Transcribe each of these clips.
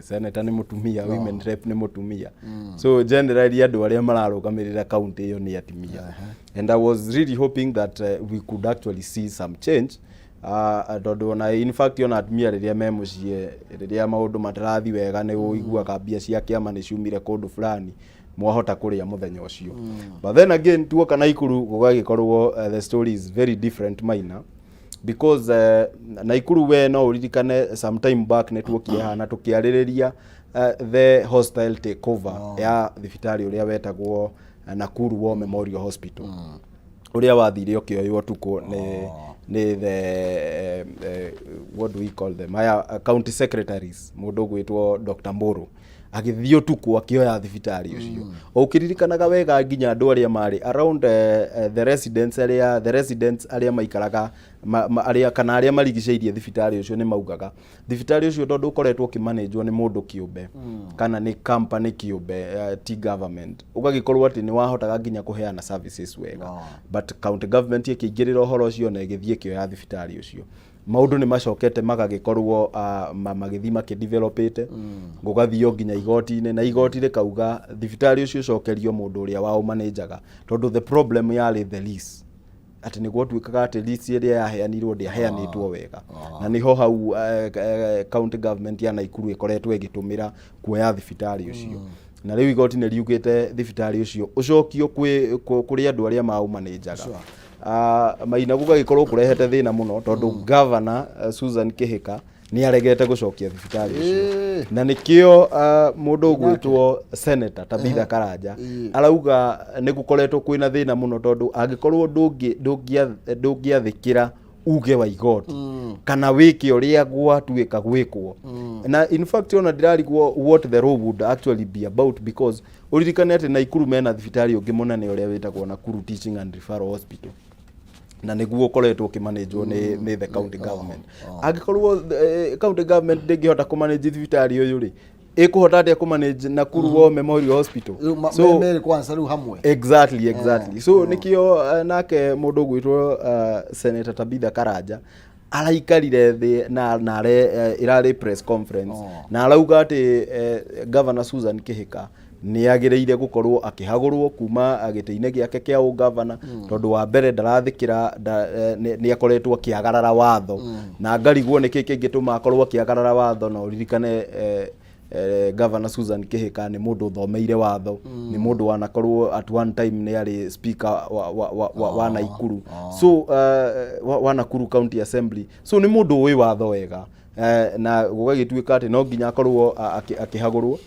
Senator nĩ mũtumia, women rep nĩ mũtumia. So generally andũ arĩa mararũgamĩrĩra county ĩyo nĩ atumia, and I was really hoping that we could actually see some change, tondũ ona in fact ona atumia rĩrĩa me mũciĩ, rĩrĩa maũndũ matarathi wega, nĩ ũiguaga mbia cia kĩama nĩ ciumire kũndũ fulani, mwahota kũrĩa mũthenya ũcio. But then again, tuoka Naikuru gũgagĩkorwo the story is very different, Maina, because Naikuru, we no ũririkane some time back nĩ tuokire haha na tũkĩarĩrĩria the hostile takeover ya thibitarĩ ũrĩa wetagwo Nakuru War Memorial Hospital, ũrĩa wathire ũkĩoywo ũtukũ nĩ the what do we call them, aya county secretaries, mũndũ ũgwĩtwo Dr. Mburu agĩthiĩ ũtukũ akĩoya thibitarĩ ũcio. O ũkĩririkanaga wega, nginya andũ arĩa marĩ around the residents arĩa maikaraga arĩa kana arĩa marigicĩirie thibitarĩ ũcio nĩ maugaga thibitarĩ ũcio, tondũ ũkoretwo ũkĩmanĩnjwo nĩ mũndũ kĩũmbe kana nĩ company kĩũmbe, ti government, ũgagĩkorwo atĩ nĩ wahotaga nginya kũheana services wega. But county government ĩkĩingĩrĩra ũhoro ũcio na ĩgĩthiĩ ĩkĩoya thibitarĩ ũcio. Maũndũ nĩ macokete magagĩkorwo magĩthiĩ makĩdevelopĩte, gũgathio nginya igoti-inĩ, na igoti rĩkauga thibitarĩ ũcio ũcokerio mũndũ ũrĩa waũmanĩnjaga, tondũ the problem yarĩ the lease, atĩ nĩ gwatuĩkaga atĩ lease ĩrĩa yaheanirwo ndĩaheanĩtwo wega. Na nĩho hau county government ya Naikuru ĩkoretwo ĩgĩtũmĩra kuoya thibitarĩ ũcio. Na rĩu igoti nĩ riugĩte thibitarĩ ũcio ũcokio kũrĩ andũ arĩa maũmanĩnjaga. Maina, gũgagĩkorwo kũrehete thĩna mũno, tondũ governor Susan Kĩhĩka nĩ aregete gũcokia thibitarĩ ũcio. Na nĩkĩo mũndũ ũgwĩtwo Senator Tabitha Karanja arauga nĩ gũkoretwo kwĩna thĩna mũno, tondũ angĩkorwo ndũngĩathĩkĩra uge wa igoti kana wĩke ũrĩa gwatuĩka gwĩkwo. Na in fact ona ndĩrarigwo what the law would actually be about, because ũririkane atĩ Naikuru mena thibitarĩ ũngĩ mũnene ũrĩa wĩtagwo Nakuru Teaching and Referral Hospital, na nĩguo ũkoretwo ũkĩmanĩnjwo nĩ the county government. Angĩkorwo county government ndĩngĩhota kũmanage thibitarĩ ũyũ rĩ, ĩkũhota atĩa kũmanage Nakuru War Memorial Hospital? Rĩu So merĩ kwanza rĩu hamwe. Exactly. So nĩkĩo nake mũndũ ũgwĩtwo Senator Tabitha Karanja araikarire thĩ na ĩrarĩ press conference na arauga atĩ Governor Susan Kĩhĩka nĩ agĩrĩire gũkorwo akĩhagũrwo kuma gĩtĩ-inĩ gĩake kĩa ũgavana, tondũ wa mbere ndarathĩkĩra nĩ akoretwo akĩagarara watho. Na ngarigwo nĩkĩ kĩngĩtũma akorwo akĩagarara watho. Na ũririkane Governor Susan Kĩhĩka nĩ mũndũ ũthomeire watho, nĩ mũndũ wanakorwo at one time nĩ arĩ speaker wa Naikuru, so wa Nakuru County Assembly. So nĩ mũndũ ũĩ watho wega, na gũgagĩtuĩka atĩ no nginya akorwo akĩhagũrwo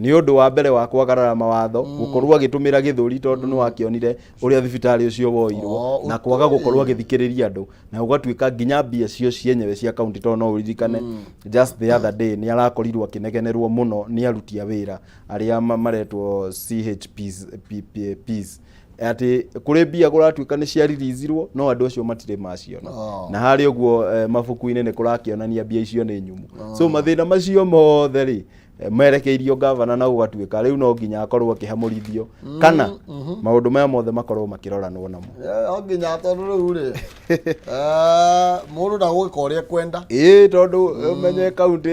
nĩ ũndũ wa mbere wa kwagarara mawatho, gũkorwo agĩtũmĩra gĩthũri, tondũ nĩ wakĩonire ũrĩa thibitarĩ ũcio woirwo, na kwaga gũkorwo agĩthikĩrĩria andũ, na gũgatuĩka nginya mbia cio cienyewe cia county, tondũ no ũririkane just the other day nĩ arakorirwo akĩnegenerwo mũno nĩ aruti a wĩra arĩa maretwo CHPs, PPPs, atĩ kũrĩ mbia kũratuĩka nĩ ciariricirwo no andũ acio matirĩ maciona. Na harĩ ũguo mabuku-inĩ nĩ kũrakĩonania mbia icio nĩ nyumu. So mathĩna macio mothe rĩ, merekeirio gavana, na gũgatuĩka rĩu no nginya akorwo akĩhamũrithio kana maũndũ maya mothe makorwo makĩroranwo namo. No nginya, tondũ rĩu rĩ, mũndũ ndagũgĩka ũrĩa ekwenda. Ĩĩ, tondũ ũmenye kaunti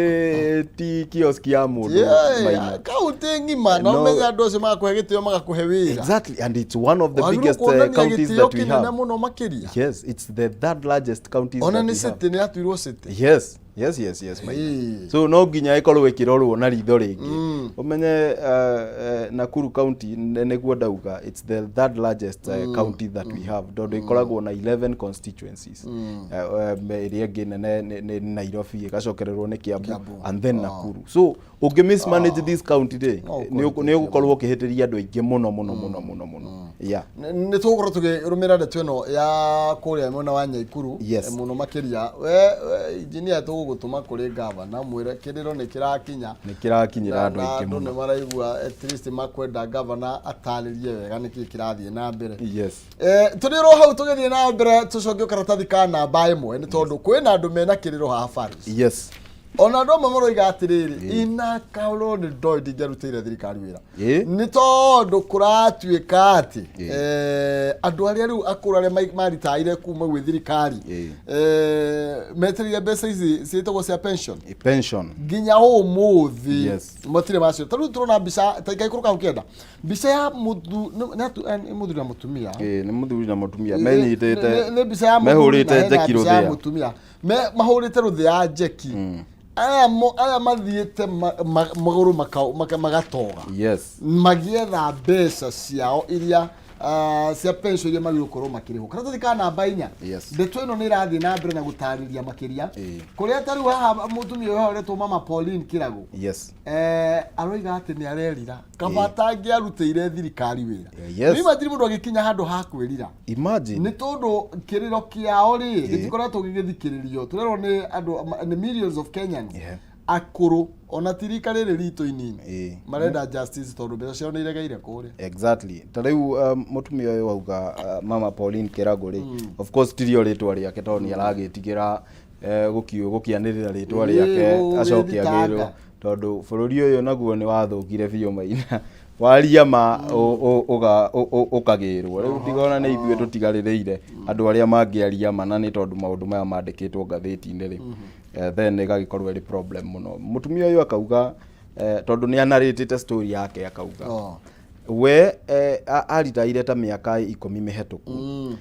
ti kiosk ya mũndũ, Maina. Kaunti ng'ima na ũmenye andũ acio magakũhe gĩtĩo, magakũhe wĩra. Exactly, and it's one of the Wagĩrĩirwo biggest kuonania counties gĩtĩo that we kĩnene have. mũno makĩria. Yes, it's the third largest counties Ona that nĩ we have. city, nĩ yatuirwo city. Yes, Maina. So no nginya ĩkorwo ĩkĩrorwo na ritho rĩngĩ. Ũmenye Nakuru County nĩguo ndauga it's the third largest county that we have, tondũ ĩkoragwo na 11 constituencies. Ĩrĩa ĩngĩ nene nĩ Nairobi, ĩgacokererwo nĩ Kiambu, Kiambu. and then Nakuru. So ũngĩ mismanage this county rĩ, No nĩ ũgũkorwo ũkĩhĩtĩria andũ aingĩ mũno mũno mũno mũno mũno. Yeah. Nĩ tũgũkorwo tũkĩrũmĩrĩra ndeto ĩno ya kũrĩa mwena wa Nyaikuru mũno makĩria. We engineer, tũgũgũtũma kũrĩ gavana mwĩre kĩrĩro nĩ kĩrakinya. Nĩ kĩrakinyĩra andũ Na aingĩ andũ nĩ mũno. maraigua at least makwenda gavana atarĩrie wega nĩkĩ kĩrathiĩ na mbere. Tũrĩ ro hau tũgĩthiĩ na mbere, tũcokie karatathi ka namba 1, nĩ tondũ kwĩna andũ mena kĩrĩro haha Faris. Ona andũ amwe maroiga atĩrĩrĩ, inakorwo nĩ ndoĩ ndingĩarutĩire thirikari wĩra, nĩ tondũ kũratuĩka atĩ andũ arĩa rĩu akũrũ arĩa maritaire kuma gwĩ thirikari, metereire mbeca ici ciĩtagwo cia pension, Pension. Nginya ũmũthĩ matirĩ macio. Ta rĩu tũrona mbica ta ikaikũrũka ũkĩenda mbica ya nĩ mũthuri na mũtumia. Ĩĩ, nĩ mũthuri na mũtumia menyitĩte. Nĩ mbica ya mũthuri mehũrĩte na hena njeki mbica ya rũthĩa. Mũtumia. Mahũrĩte rũthĩa njeki. Aya mathiĩte magũrũ magatoga magĩetha mbeca ciao iria cia pension iria magĩrĩirwo gũkorwo makĩrĩhwo. Karatathi ka namba 4. Ndeto ĩno nĩ ĩrathiĩ na mbere na gũtarĩria makĩria kũrĩa ta rĩu haha mũtumia ũyũ haha ũretwo Mama Pauline Kĩragũ aroiga atĩ nĩ arerira kaba atangĩarutĩire thirikari wĩra. Nĩ imagine mũndũ agĩkinya handũ ha kwĩrira. Imagine. Nĩ tondũ kĩrĩro kĩao rĩ gĩtikoretwo gĩgĩthikĩrĩrio. Tũrerwo nĩ andũ nĩ millions of Kenyans akũrũ, ona ti rika rĩrĩ ritũ inini, marenda justice tondũ mbeca ciao nĩ iregeire kũrĩa. Exactly. Ta rĩu mũtumia ũyũ wauga, Mama Pauline Kĩragũ rĩ, of course tirio rĩtwa rĩake tondũ nĩ aragĩtigĩra gũkĩanĩrĩra rĩtwa rĩake acoke gũgĩthitanga. Agĩrwo tondũ bũrũri ũyũ naguo nĩ wathũkire biũ, Maina. Waria ma ũkagĩrwo rĩu ndigona nĩ ithuĩ tũtigarĩrĩire andũ arĩa mangĩaria ma, na nĩ tondũ maũndũ maya mandĩkĩtwo ngathĩti-inĩ rĩ, then ĩgagĩkorwo ĩrĩ problem mũno. Mũtumia ũyũ akauga, tondũ nĩ anarĩtĩte story yake, akauga we aritaire ta mĩaka 10 mĩhetũku.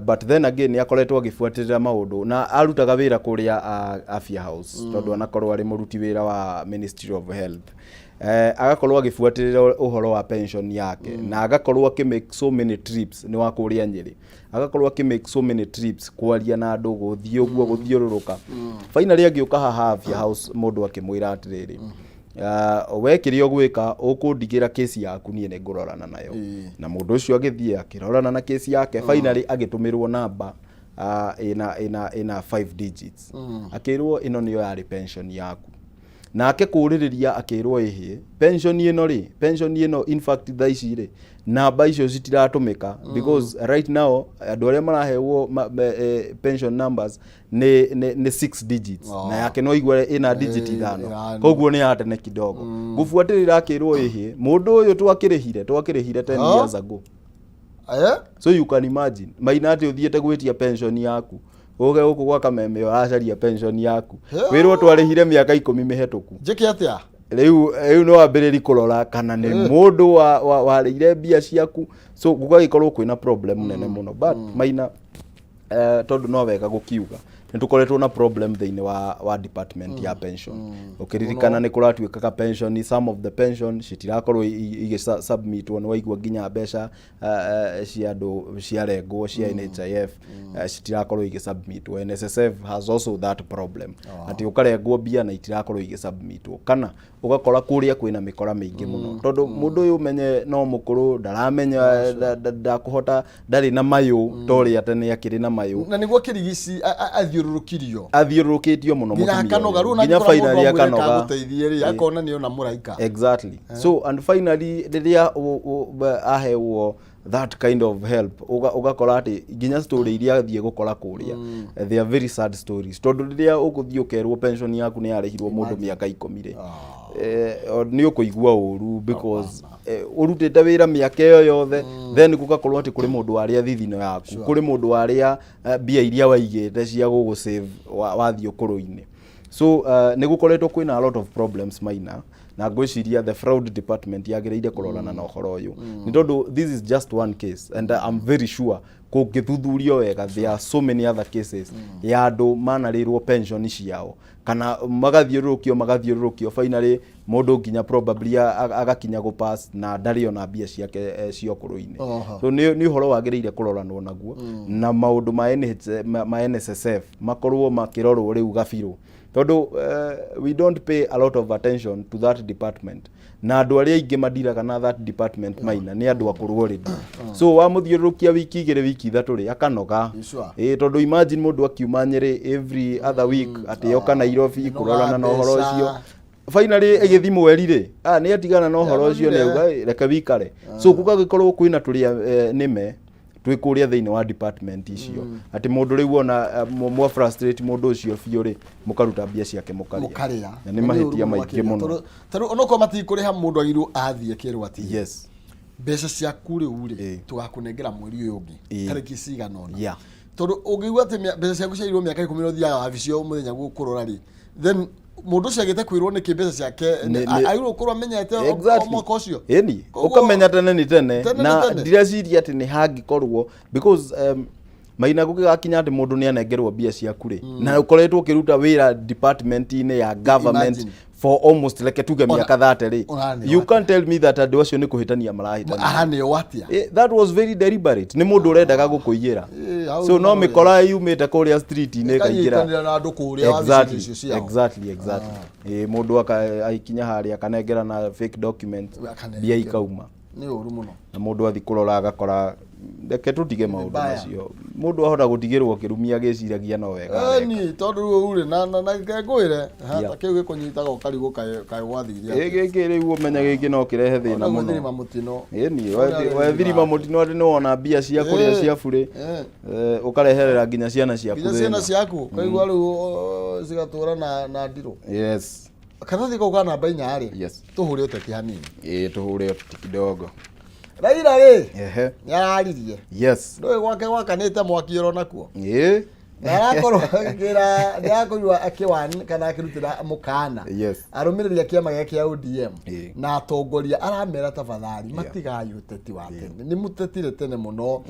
But then again nĩ akoretwo agĩbuatĩrĩra maũndũ na arutaga wĩra kũrĩa Afya House, tondũ anakorwo arĩ mũruti wĩra wa Ministry of Health. Agakorwo agĩbuatĩrĩra ũhoro wa pension yake na agakorwo akĩ make so many trips, nĩ wa kũrĩa Nyĩrĩ, agakorwo akĩ make so many trips kwaria na andũ, gũthiĩ ũguo gũthiũrũrũka. Finally agĩũka haha Afya House, mũndũ akĩmwĩra atĩrĩrĩ, we kĩrĩa ũgwĩka, ũkũndigĩra kesi yaku, niĩ nĩ ngũrorana nayo. Na mũndũ ũcio agĩthiĩ akĩrorana na kesi yake. Finally agĩtũmĩrwo namba ĩna 5 digits, akĩrwo ĩno nĩyo yarĩ pension yaku. Nake kũrĩrĩria akĩrwo ĩhĩ, pension ĩno rĩ, pension ĩno in fact thaa ici rĩ, namba icio citiratũmĩka because right now andũ arĩa marahewo pension numbers nĩ 6 digits. Na yake no igue ĩna digit 5. 5. Koguo nĩ ya tene kidogo. Gũbuatĩrĩra akĩrwo ĩhĩ, mũndũ ũyũ twakĩrĩhire 10 years ago. So you can imagine, Maina, atĩ ũthiĩte gwĩtia pension yaku, ũge gũkũ gwa Kameme ũracaria pension yaku, wĩrwo twarĩhire mĩaka 10 mĩhetũku. Njĩke atĩa? Rĩu no wambĩrĩri kũrora kana nĩ mũndũ warĩire mbia ciaku. So gũgagĩkorwo kwĩna problem nene mũno. But Maina, tondũ no wega gũkiuga nĩ tũkoretwo na problem thĩinĩ wa department ya pension. Ũkĩririkana nĩ kũratuĩkaga pension, some of the pension citirakorwo igĩ submitwo. Nĩ waigua nginya mbeca cia andũ ciarengwo cia NHIF, citirakorwo igĩ-submitwo. NSSF has also that problem atĩ ũkarengwo mbia na itirakorwo igĩ-submitwo, kana ũgakora kũrĩa kwĩna mĩkora mĩingĩ mũno, tondũ mũndũ ũyũ ũmenye no mũkũrũ, ndaramenya, ndakũhota, ndarĩ na mayũ ta ũrĩa tene akĩrĩ na mayũ. Na nĩguo kĩrigici athiũrũrũkirio. Athiũrũrũkĩtio mũno nginya mũtumia akanoga ũyũ. Rĩu Nginya ona mũndũ finally amwĩre akanoga. kagũteithie rĩ, akona nĩ ona mũraika. Exactly. So and finally rĩrĩa aheo that kind of help, ũgakora atĩ nginya story iria athiĩ gũkora kũrĩa, they are very sad stories, tondũ rĩrĩa ũgũthiĩ ũkerwo pension yaku nĩ yarĩhirwo mũndũ mĩaka 10 rĩ, nĩ ũkũigua ũru because ũrutĩte wĩra mĩaka ĩyo yothe, then gũgakorwo atĩ kũrĩ mũndũ warĩa thithino yaku, kũrĩ mũndũ warĩa mbia iria waigĩte cia gũgũ save wathiĩ ũkũrũ-inĩ. So nĩ gũkoretwo kwĩna a lot of problems, Maina, na ngwĩciria the fraud department yagĩrĩire kũrorana na ũhoro ũyũ, nĩ tondũ this is just one case and I'm very sure kũngĩthuthurio wega there are so many other cases ya andũ manarĩrwo pension ciao kana magathiũrũrũkio, finally mũndũ nginya probably agakinya gũpass na ndarĩ ona mbia ciake cia ũkũrũ-inĩ. So nĩ ũhoro wagĩrĩire kũroranwo naguo na maũndũ ma, NH, ma NSSF makorwo makĩrorwo rĩu gabirũ, tondũ we don't pay a lot of attention to that department, na andũ arĩa aingĩ mandiraga na that department, Maina, nĩ andũ akũrũ already. So wamũthiũrũrũkia wiki 2, wiki 3 rĩ, akanoga. Ĩĩ, tondũ imagine mũndũ akiuma Nyĩrĩ every other week atĩ oka Nairobi Mĩnoga kũrorana na ũhoro mbeca. ũcio. Finally ĩgĩthi mweri rĩ, nĩ atigana na ũhoro ũcio, nĩ auga, "Ĩ, reke wikare." So gũgagĩkorwo kwĩna tũrĩa nĩme. Twĩ kũrĩa thĩinĩ wa department icio, atĩ mũndũ rĩu ona mwa frustrate mũndũ ũcio biũ rĩ, mũkaruta mbia ciake mũkarĩa. Mũkarĩa. Na nĩ mahĩtia maingĩ mũno. Tondũ onokorwo matikũrĩha, mũndũ agĩrĩirwo athiĩ akĩrwo atĩ mbeca ciaku rĩu rĩ, tũgakũnengera mweri ũyũ ũngĩ, tarĩki cigana ũna. Tondũ ũngĩigua atĩ mbeca ciaku ciairwo mĩaka 10 na ũthiaga wabici o mũthenya kũrora rĩ, then mũndũ ũcio agĩte kwĩrwo nĩkĩ mbeca ciake agĩrĩirwo gũkorwo amenyete o mwaka ũcio. Ĩni. Ũkamenya tene nĩ tene. Tene nĩ Na tene. ndireciria atĩ nĩ hangĩkorwo, because maina gũgĩgakinya atĩ mũndũ nĩ anengerwo mbia ciaku rĩ, na ũkoretwo ũkĩruta wĩra department-inĩ ya government Imagine. for almost, reke tuge, mĩaka 30 rĩ, Ona you can't tell me that andũ acio nĩ kũhĩtania marahĩtania. Araneo atĩa? That was very deliberate, nĩ mũndũ ũrendaga gũkũiyĩra. Hau So no nĩ mĩkora yumĩte kũrĩa street-inĩ ĩkaingĩra. Ĩkanyitanĩra na andũ kũrĩa wabici-inĩ icio ciao. Exactly. Mũndũ aikinya harĩa akanengera na fake document, Akanengera. mbia ikauma. Nĩ ũru mũno. Na mũndũ athi kũrora agakora, reke tũtige maũndũ Vibaya. macio. Mũndũ ahota gũtigĩrwo kĩrumi agĩciragia no wega areka. Ĩni, tondũ rĩu rĩ, na reke ngwĩre ha, Yeah. ta kĩu gĩkũnyitaga ũkarigwo kaĩ gwathire Ĩ, gĩkĩ rĩu ũmenye gĩkĩ no kĩrehe thĩna Ona mũno. gwĩthirima mũtino. Ĩni. Ona gwĩthirima. Wethirima mũtino atĩ nĩ wona mbia cia kũrĩa cia burĩ, ũkareherera nginya ciana ciaku Nginya ciana thĩna. ciaku kaigua rĩu cigatũra na ndirũ. Karatathi kau ka namba 4 rĩ, tũhũre ũteti hanini. Ĩ, tũhũre ũteti kidogo. Raila rĩ, nĩ araririe. Ndũĩ gwake gwakanĩte mwaki oro nakuo. Na arakorwo akĩra, nĩ arakorirwo akĩwan kana akĩrutĩra mũkana arũmĩrĩri a kĩama gĩake kĩa ODM na atongoria, aramera tafadhali matigaye ũteti wa tene, nĩ mũtetire tene mũno.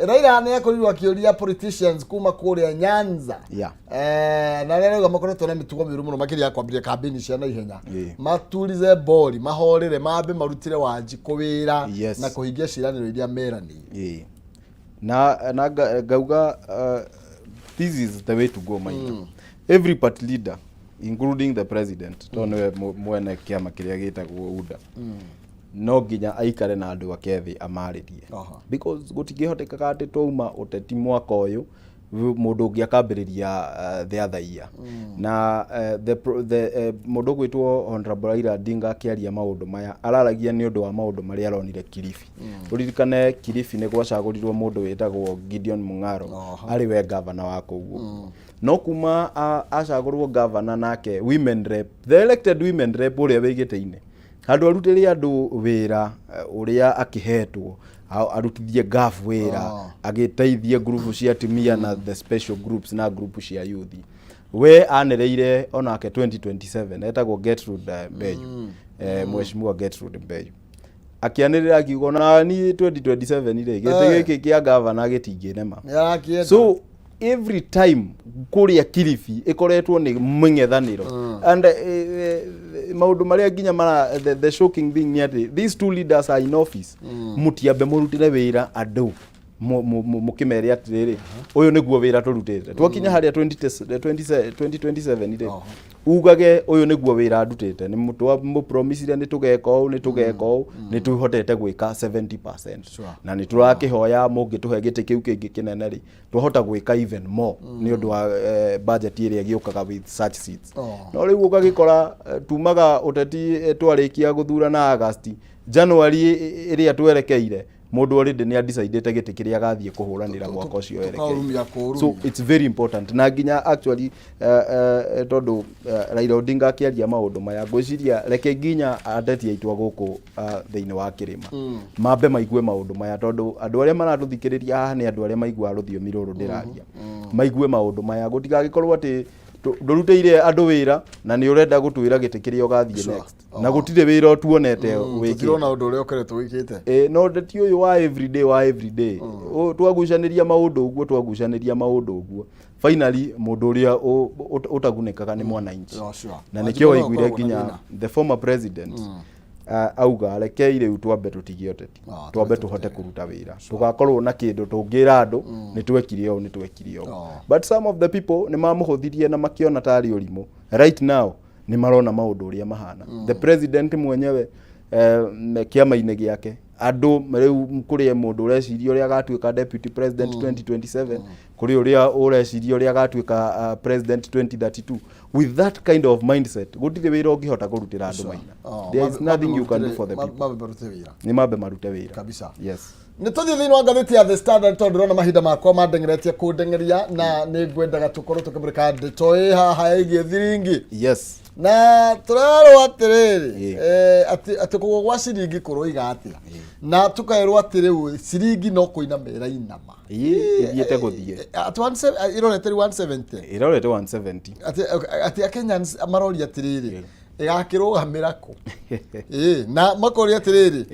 Raila nĩ akorirwo akĩũria politicians kuma kũrĩa Nyanza, na arĩa arauga makoretwo na mĩtugo mĩũru mũno, makĩria ya kwambĩrĩria kambĩini cia naihenya, maturize bori, mahorere, mambe marutĩre Wanjikũ wĩra na kũhingia ciĩranĩro iria meranĩire. Ĩ. Na ngauga this is the way to go, maina. Every party leader, including the president, to nĩwe mwene kĩama kĩrĩa gĩtagwo UDA, no nginya aikare na andũ ake thĩ amarĩrie, because gũtingĩhotekeka atĩ twauma ũteti mwaka ũyũ, mũndũ ũngĩ akambĩrĩria the other year. Na the mũndũ ũgwĩtwo Honorable Raila Odinga akĩaria maũndũ maya, araragia nĩ ũndũ wa maũndũ marĩa aronire Kilifi. Ũririkane Kilifi nĩ gwacagũrirwo mũndũ wĩtagwo Gideon Mung'aro arĩ we gavana wa kũu ũguo. No kuma acagũrwo gavana, nake women rep, the elected women rep ũrĩa wĩ gĩtĩ-inĩ, handũ arutĩre andũ wĩra ũrĩa akĩhetwo, arutithie gaf wĩra, agĩteithie ngurubu cia atumia na the special groups na ngurubu cia youth, we anereire onake 2027. Etagwo Gertrude Mbeyu, Mheshimiwa Gertrude Mbeyu akĩanĩrĩra akiuga ona niĩ 2027 rĩ, gĩtĩ gĩkĩ kĩa gavana gĩtingĩnema. Nĩ arakĩenda. So every time kũrĩa Kilifi ĩkoretwo nĩ mĩng'ethanĩro and maũndũ marĩa nginya mara the shocking thing nĩ atĩ these two leaders are in office. Mũtiambe mũrutĩre wĩra andũ, mũkĩmere atĩrĩrĩ, ũyũ nĩguo wĩra tũrutĩte, twakinya harĩa 20 2027 rĩ, ugage ũyũ nĩguo wĩra ndutĩte, nĩ mũpromisire nĩ tũgeka ũũ, nĩ tũgeka ũũ, nĩ tũhotete gwĩka 70%, na nĩ tũrakĩhoya mũngĩtũhe gĩtĩ kĩu kĩngĩ kĩnene rĩ, twahota gwĩka even more nĩ ũndũ wa budget ĩrĩa ĩgĩũkaga with such seats. No rĩu ũgagĩkora tumaga ũteti, twarĩkia gũthurana August, January ĩrĩa twerekeire, mũndũ already nĩ adecidĩte gĩtĩ kĩrĩa agathiĩ kũhũranĩra mwaka ũcio werekeire. Tũkaũrumia kũũrumia. So it's very important na nginya actually tondũ Raila Odinga akĩaria maũndũ maya, ngwĩciria reke nginya ateti aitũ a gũkũ thĩinĩ wa kĩrĩma mambe maigue maũndũ maya, tondũ andũ arĩa maratũthikĩrĩria haha nĩ andũ arĩa maiguaga rũthiomi rũrũ ndĩraria, maigue maũndũ maya, gũtigagĩkorwo atĩ ndũrutĩire andũ wĩra na nĩ ũrenda gũtwĩra gĩtĩ kĩrĩa ũgathiĩ next, na gũtirĩ wĩra ũtuonete wĩkĩte. Tũtirona ũndũ ũrĩa ũkoretwo wĩkĩte. No ndeti ũyũ wa everyday, wa everyday, twagucanĩria maũndũ ũguo, twagucanĩria maũndũ ũguo, finally mũndũ ũrĩa ũtagunĩkaga nĩ mwananchi. Na nĩkĩo Wanjikũ waiguire no akoragwo na nginya thĩna. the former president auga rekei rĩu twambe tũtigie ũteti, twambe tũhote kũruta wĩra, tũgakorwo na kĩndũ tũngĩra andũ nĩ twekire ũũ, nĩ twekire ũũ. But some of the people nĩ mamũhũthirie na makĩona tarĩ ũrimũ. Right now nĩ marona maũndũ ũrĩa mahana. The president mwenyewe, kĩama-inĩ gĩake andũ rĩu, kũrĩ mũndũ ũreciria ũrĩa agatuĩka deputy president 2027, kũrĩ ũrĩa ũreciria ũrĩa agatuĩka president 2032. With that kind of mindset, gũtirĩ wĩra ũngĩhota kũrutĩra andũ, maina. There is nothing you can do for the people. Mambe marute wĩra. Nĩ mambe marute wĩra. Kabisa. Yes. Nĩ tũthiĩ thĩinĩ wa ngathĩti ya The Standard, tondũ ndĩrona mahinda makwa mandengeretie kũndengeria, na nĩ ngwendaga tũkorwo tũkĩmũrĩka ndeto ĩ haha ĩgiĩ thiringi. Na tũrerwo atĩrĩrĩ, atĩ kũgwa gwa ciringi kũroiga atĩa, na tũkerwo atĩ rĩu ciringi no kũinama ĩrainama. Ĩthiĩte gũthiĩ. Atĩ ĩrorete rĩu 170. Ĩrorete 170. Atĩ Kenyans maroria atĩrĩrĩ, ĩgakĩrũgamĩra kũ? Ĩĩ, na makoria atĩrĩrĩ,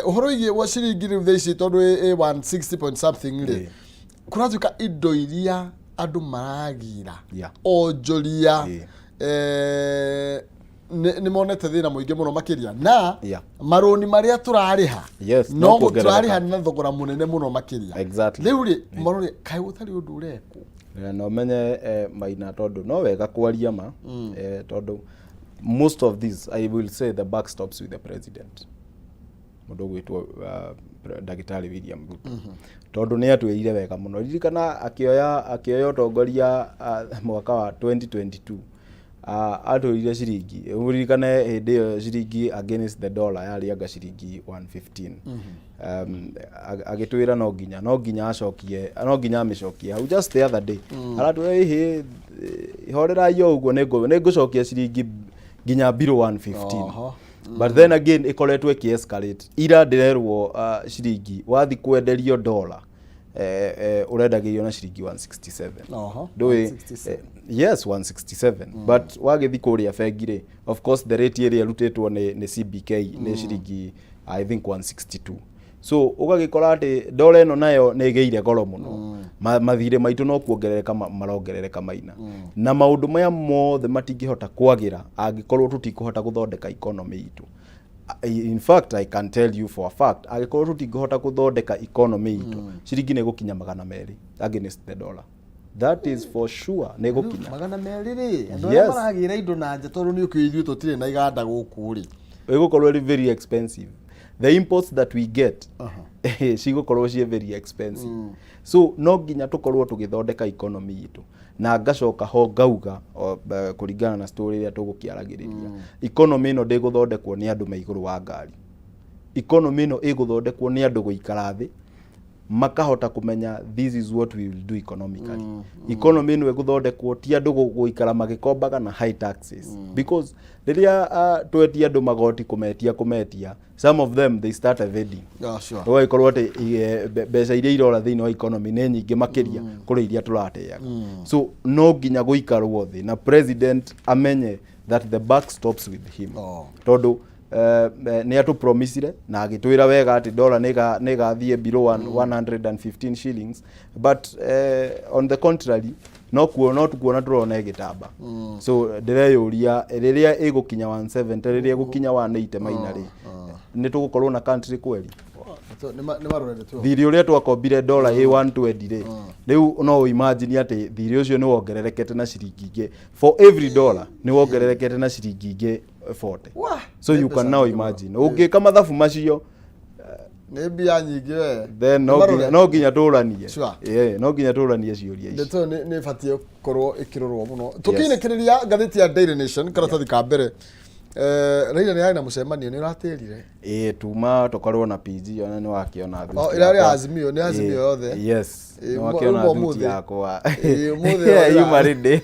ũhoro wĩgiĩ wa ciringi rĩu thaa ici, tondũ ĩ 160 point something rĩ, kũratuĩka indo iria andũ maragira, onjoria, nĩ monete thĩna mũingĩ mũno makĩria na marũni marĩa tũrarĩha, no no kuongerereka. tũrarĩha na thogora mũnene mũno makĩria. Rĩu rĩ, maroria kaĩ gũtarĩ ũndũ ũrekwo? Na ũmenye, Maina, tondũ no wega kwaria ma, tondũ most of this, I will say the buck stops with the president, mũndũ ũgwĩtwo Ndagĩtarĩ William Ruto, tondũ nĩ atwĩrire wega mũno. Ririkana akĩoya ũtongoria mwaka wa 2022, atwĩrire ciringi, ũririkane hĩndĩ ĩyo ciringi against the dollar yarĩ anga ciringi 115. Agĩtwĩra no nginya acokie, no nginya amĩcokie hau. Just the other day aratwĩra, ĩhĩ, horerai o ũguo, nĩ ngũcokia ciringi nginya below 115. But then again ĩkoretwo ĩkĩ escalate. Ira ndĩrerwo ciringi wathi kwenderio dollar, ũrendagĩrio na ciringi 167. Ndũĩ? 167. Yes, 167, but wagĩthi kũrĩa bengi rĩ, of course the rate ĩrĩa ĩrutĩtwo nĩ CBK nĩ ciringi, I think, 162. So ũgagĩkora atĩ dola ĩno nayo nĩ ĩgĩire goro mũno. Mathirĩ maitũ no kuongerereka marongerereka, Maina, na maũndũ maya mothe matingĩhota kwagĩra angĩkorwo tũtikũhota gũthondeka economy itũ. In fact, I can tell you for a fact, angĩkorwo tũtingĩhota gũthondeka economy itũ, ciringi nĩ ĩgũkinya 200 against the dollar. That is for sure, nĩ ĩgũkinya. 200 rĩ, andũ arĩa maragĩra indo na nja, tondũ nĩ ũkĩũĩ ithuĩ tũtirĩ na iganda gũkũ rĩ? Ĩgũkorwo ĩrĩ very expensive. The imports that we get cigũkorwo ciĩ very expensive. So no nginya tũkorwo tũgĩthondeka economy itũ. Na ngacoka ho ngauga kũringana na story ĩrĩa tũgũkĩaragĩrĩria, economy ĩno ndĩgũthondekwo nĩ andũ me igũrũ wa ngari. Economy ĩno ĩgũthondekwo nĩ andũ gũikara thĩ, makahota kũmenya this is what we will do economically. Economy ĩno ĩgũthondekwo ti andũ gũikara magĩkombaga na high taxes, because rĩrĩa twetia andũ magoti, kũmetia, some of them, they start evading. Ũgagĩkorwo atĩ mbeca iria irora thĩinĩ wa economy nĩ nyingĩ makĩria kũrĩ iria tũrateaga. So no nginya gũikarwo thĩ na president amenye that the buck stops with him, tondũ nĩ atũpromisire na agĩtwĩra wega atĩ dola nĩ ĩgathiĩ below 115 shillings, but on the contrary, no tukuona tũrona ĩgĩtamba. So ndĩreyũria, rĩrĩa ĩgũkinya 170, rĩrĩa ĩgũkinya 180, Maina rĩ, nĩ tũgũkorwo na country kweli? Nĩ marorete tu. Thirĩ ũrĩa twakombire dola ĩ 120 rĩ, rĩu no imagine atĩ thirĩ ũcio nĩ wongererekete na ciringi ingĩ, for every dollar nĩ wongererekete na ciringi ingĩ 40. Wah, So you can now imagine ũngĩka mathabu macio. Nĩ mbia nyingĩ we. Then no nginya tũranie. Yeah, no nginya tũranie ciũria ici. Ndeto ĩyo nĩ ĩbatiĩ gũkorwo ĩkĩrorwo mũno. Tũkĩinĩkĩrĩria ngathĩti ya Daily Nation, karatathi ka mbere, Raila nĩ arĩ na mũcemanio, nĩ ũratĩrire? Ĩĩ, tuma tũkorwo na PG, ona nĩ wakĩona Oh, thuti ĩrarĩ yakwa. Azimio, nĩ Azimio yothe? Yes. Ĩĩ, nĩ wakĩona rĩu thuti ũmũthĩ. yakwa. Ĩĩ, ũmũthĩ yothe. Yuma ready.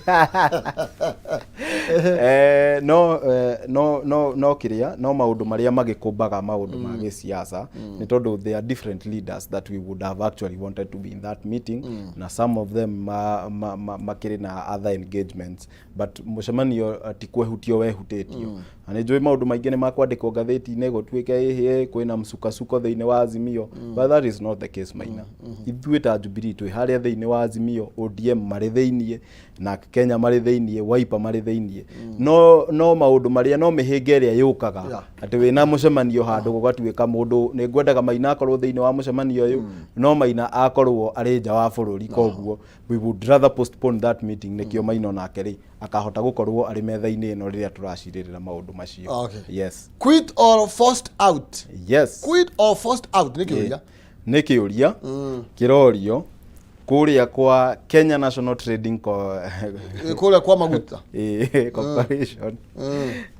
No kĩrĩa no maũndũ marĩa magĩkũmbaga maũndũ ma gĩsiasa nĩ tondũ there are different leaders that we would have actually wanted to be in that meeting, na some of them makĩrĩ na other engagements, but mũcemanio ti kwehutio wehutĩtio, na nĩ njũĩ maũndũ maingĩ nĩ makwandĩkwo ngathĩti-inĩ, gũtuĩke ĩhĩ kwĩna msukasuko thĩinĩ wa Azimio, but that is not the case, Maina. Ithuĩ ta Jubilee twĩ harĩa thĩinĩ wa Azimio, ODM marĩ thĩiniĩ, na Kenya marĩ thĩiniĩ, Wiper marĩ thĩiniĩ. No maũndũ marĩa no mĩhĩnga ĩrĩa yũkaga atĩ wĩna mũcemanio handũ, gũgatuĩka mũndũ nĩ ngwendaga Maina akorwo thĩinĩ wa mũcemanio ũyũ, no Maina akorwo arĩ nja wa bũrũri, koguo we would rather postpone that meeting, nĩkĩo Maina onake rĩ akahota gũkorwo arĩ metha-inĩ ĩno rĩrĩa tũracirĩrĩra maũndũ macio. Yes. Quit or forced out? Yes. Quit or forced out, nĩ kĩũria. Nĩ kĩũria kĩrorio. Kũrĩa kwa Kenya National Trading Co Kũrĩa kwa maguta. Corporation.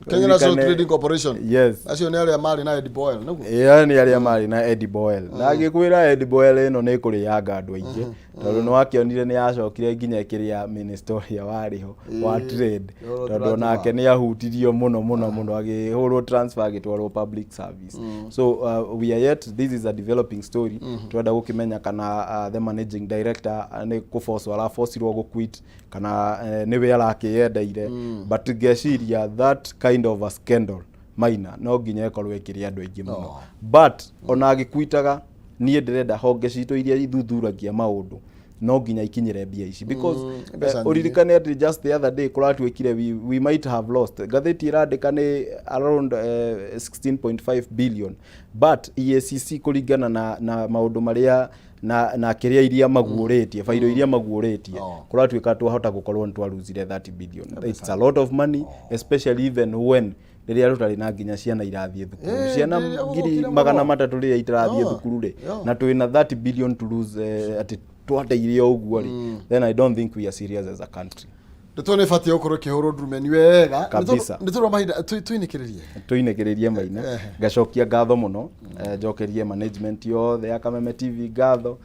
Kenya National Trading Corporation. Yes. Acio nĩ arĩa marĩ na Eddie Boyle, nĩguo? Ĩyo nĩ arĩa marĩ na Eddie Boyle. Na ngĩkwĩra Eddie Boyle ĩno nĩ ĩkũrĩanga andũ aingĩ, tondũ nĩ wakĩonire nĩ yacokire nginya ĩkĩrĩa minister ũrĩa warĩ ho wa trade, Ũhoro tondũ transfer. onake nĩ ahutirio mũno mũno mũno, akĩhũrwo transfer agĩtwarwo public service. So we are yet, this is a developing story. Twenda gũkĩmenya kana the managing director nĩ kũbocwo arabocirwo gũ-quit kana nĩwe arakĩyendeire, but ngeciria that kind of a scandal, Maina, no nginya ĩkorwo ĩkĩrĩa andũ aingĩ mũno. But ona agĩkwitaga, niĩ ndĩrenda honge citũ iria ithuthuragia maũndũ no nginya ikinyĩre mbia ici because Mbeca nyingĩ. Ũririkane atĩ just the other day kũratuĩkire we might have lost, ngathĩti ĩrandĩka nĩ around 16.5 billion, but EACC kũringana na maũndũ marĩa na kĩrĩa iria maguũrĩtie, bairo iria maguũrĩtie, kũratuĩka twahota gũkorwo nĩ twaruzire 30 billion. It's a lot of money, especially even when rĩrĩa tũtarĩ na nginya ciana irathiĩ thukuru, ciana rĩrĩa ngiri gũgũkire magana mũno. matatũ rĩrĩa itarathiĩ thukuru rĩ, na twĩna 30 billion to lose, atĩ twateire o ũguo rĩ, then I don't think we are serious as a country. Ndeto nĩ ĩbatiĩ gũkorwo ĩkĩhũrwo ndurumeni wega. Kabisa. Nĩ tũrwa mahinda tũinĩkĩrĩrie. Tũinĩkĩrĩrie, Maina. Ngacokia ngatho mũno, njokerie management yothe ya Kameme TV ngatho,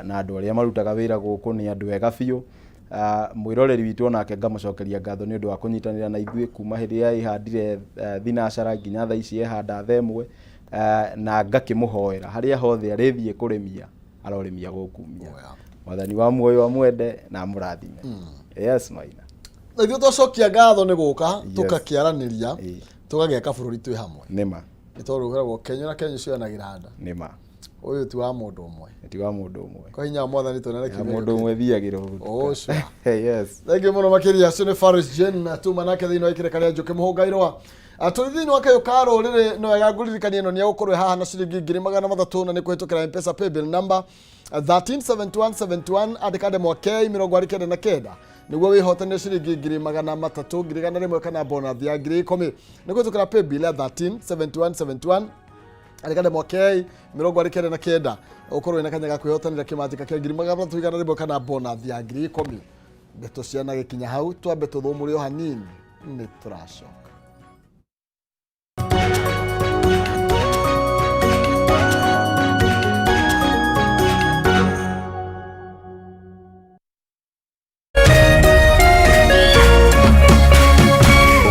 na andũ arĩa marutaga wĩra gũkũ nĩ andũ ega biũ. Mwĩroreri witũ onake ngamũcokeria ngatho nĩ ũndũ wa kũnyitanĩra na ithuĩ kuma hĩndĩ ĩrĩa ĩhandire thinacara nginya thaa ici ehanda thaa ĩmwe, na ngakĩmũhoera harĩa hothe arĩthiĩ kũrĩmia arorĩmia gũkumia. Mwathani wa muoyo amwende na amũrathime. Yes, Maina. Na ithuĩ twacokia ngatho nĩ gũka tũkakĩaranĩria, tũgagĩaka bũrũri twĩ hamwe. Nĩma. Nĩ tondũ ũkoragwo Kenya na Kenya cioyanagĩra nda. Nĩma. Ũyũ ti wa mũndũ ũmwe. Ti wa mũndũ ũmwe. Kwa hinya wa Mwathani tuonane Ya kiumia mũndũ gĩũkĩte. ũmwe thiagĩra ũguo. Oh, sure. Yes. Thengiũ mũno makĩria. Acio nĩ Faris Jane tuma nake thĩinĩ wa ikĩrĩka rĩa Njũkĩ Mũhũngairwa. Tũrĩ thĩinĩ wa kayũ ka rũrĩrĩ. No wega ngũririkanie ĩno nĩ egũkorwo ĩ haha na ciringi 300,000 na nĩ kũhĩtũkĩra Mpesa paybill number 137171, andĩka ndemwa K 99 nĩguo wĩhotanĩre ciringi 300,000, 100,000 kana bonus ya 10,000 nĩ kũhĩtũkĩra paybill ya 137171, andĩka ndemwa K 99 ũkorwo wĩna kanya ga kwĩhotanĩra kĩmanjĩka kĩa 300,100 kana bonus ya 10,000. Ndeto ciana gĩkinya hau, twambe tũthũmũre o hanini, nĩ tũracoka.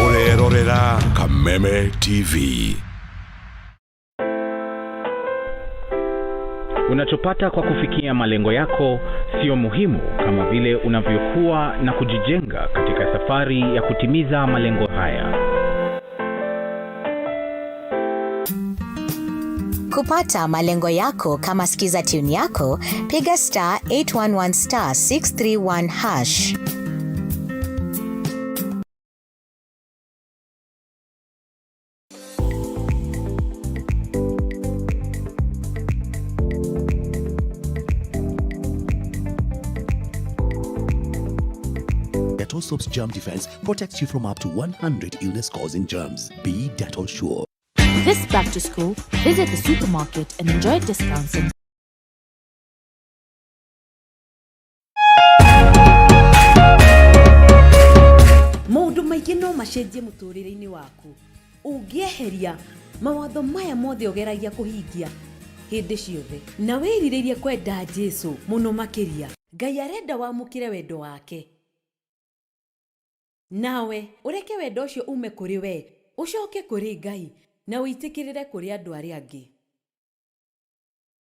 Ũrerorera Kameme TV. Unachopata kwa kufikia malengo yako sio muhimu kama vile unavyokuwa na kujijenga katika safari ya kutimiza malengo haya. Kupata malengo yako kama skiza tune yako, piga *811*631#. Dettol Soap's germ defense protects you from up to 100 illness-causing germs. Be Dettol sure. This back to school, visit the supermarket and enjoy discounts and Maũndũ maingĩ no macenjie mũtũrĩre-inĩ waku ũngĩeheria mawatho maya mothe ũgeragia kũhingia hĩndĩ ciothe na wĩrirĩrie kwenda Jesu mũno makĩria. Ngai arenda wamũkĩre wendo wake, nawe ũreke wendo ũcio ume kũrĩ we ũcoke kũrĩ Ngai na ũitĩkĩrĩre kũrĩ andũ arĩa angĩ.